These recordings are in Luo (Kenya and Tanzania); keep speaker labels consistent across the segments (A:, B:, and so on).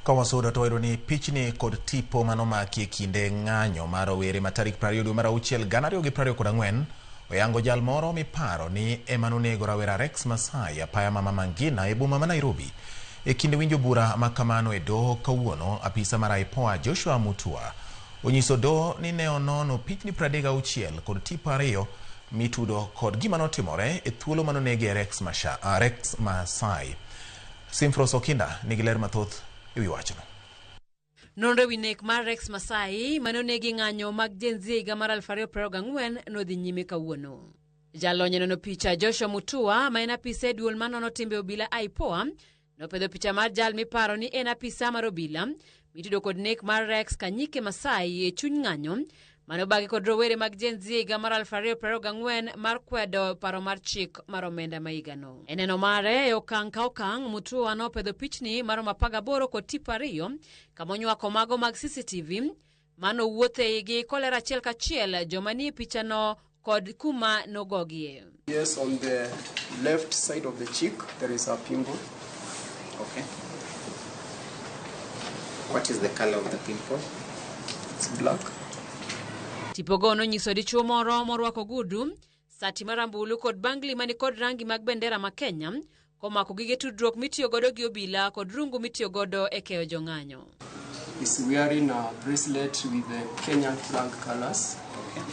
A: Ka wasudo to wayudo ni pichni kod tipo manomaki e kinde ng'anyo mar rowere ma tarik 20 dwe mar auchiel 2024 oyango jal moro miparo ni ema nonego rawera Rex Masai apaya ma Mama Ngina e boma ma Nairobi. E kinde winjo bura ma kamano e doho kawuono, apisa mar IPOA Joshua Mutua onyiso doho ni ne onono pichni 36 kod tipo ariyo mitudo kod gima notimore e thuolo manonege Rex, Rex Masai. Simfros Okinda nigi ler mathoth e wi wachno.
B: Nonro ewi nek mar Rex Masai mane onegi ng'anyo mag Gen Z e higa mar 2024 nodhi nyime kawuono. Jalony e nono picha Joshua Mutua ma en apisa e duol manono timbe obila IPOA nopedho picha mar jal miparo ni en apisa mar obila mitudo kod nek mar Rex Kanyike Masai e chuny ng'anyo mane obagi kod rowere mag Gen Z e higa mar 2024 mar kwedo paro mar chik mar omenda ma higano. E neno mare e okang' ka okang', Mutua nopedho pichni maromo 18 kod tipo ariyo kama onywako mago mag CCTV manowuotho e igi kolero achiel kachiel joma nie pichano kod kuma nogogie.
C: Yes, on the left side of the cheek there is a pimple.
D: Okay. What is the color of the pimple?
C: It's black.
B: Tipogo nonyiso dichuo moro morwako gudu, sati marambulu kod bangli mani kod rangi mag bendera ma Kenya, komako gige tudruok mitiyo godo gi obila kod rungu mitiyo godo e keyo jong'anyo.
C: He's wearing a bracelet with the Kenyan flag colors.
D: Okay.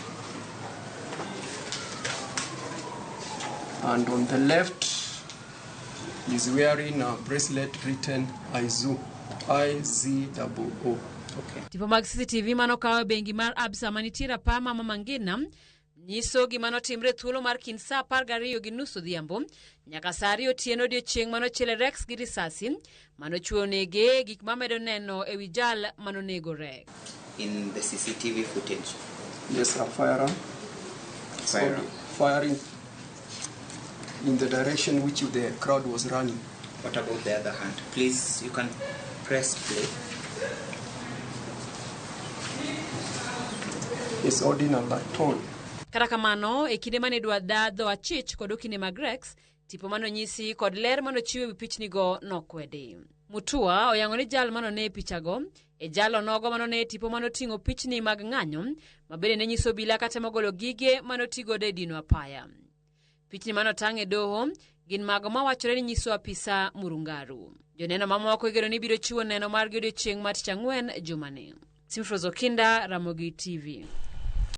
C: And on the left, he's wearing a bracelet written IZOO. I-Z-O-O.
D: Okay.
B: Tipo mag CCTV manokaw e bengi mar Absa manitie rapar ma Mama Ngina nyiso gima notimre e thuolo mar kind saa 12:30 odhiambo nyaka saa 2 otieno odiechieng' manochiele Rex gi risasi manochwe onege gik mamedo neno e wi jal manonego Rex.
D: In the CCTV footage.
C: Yes, a firearm.
D: Firearm.
C: Firing in the direction which the crowd was running.
D: What about the other hand? Please, you can press play.
C: He's holding a baton.
B: Kata kamano, e kinde mane idwa dadho achich kod okinde mag Rex, tipo manonyisi kod ler manochiw e wi pichnigo nokwedi. Mutua oyango ni jal manone e pichago e jalo nogo manone e tipo manoting'o pichni mag ng'anyo ma bende ne nyiso obila katemo golo gige manotigodo e dino apaya. Pichni manotang' e doho gin mago mawachore ni nyiso apisa Murungaru. Joneno mamoko igeno ni biro chiwo neno margi odiechieng' mar Tich Ang'wen jumani. Simfros Okinda, Ramogi TV.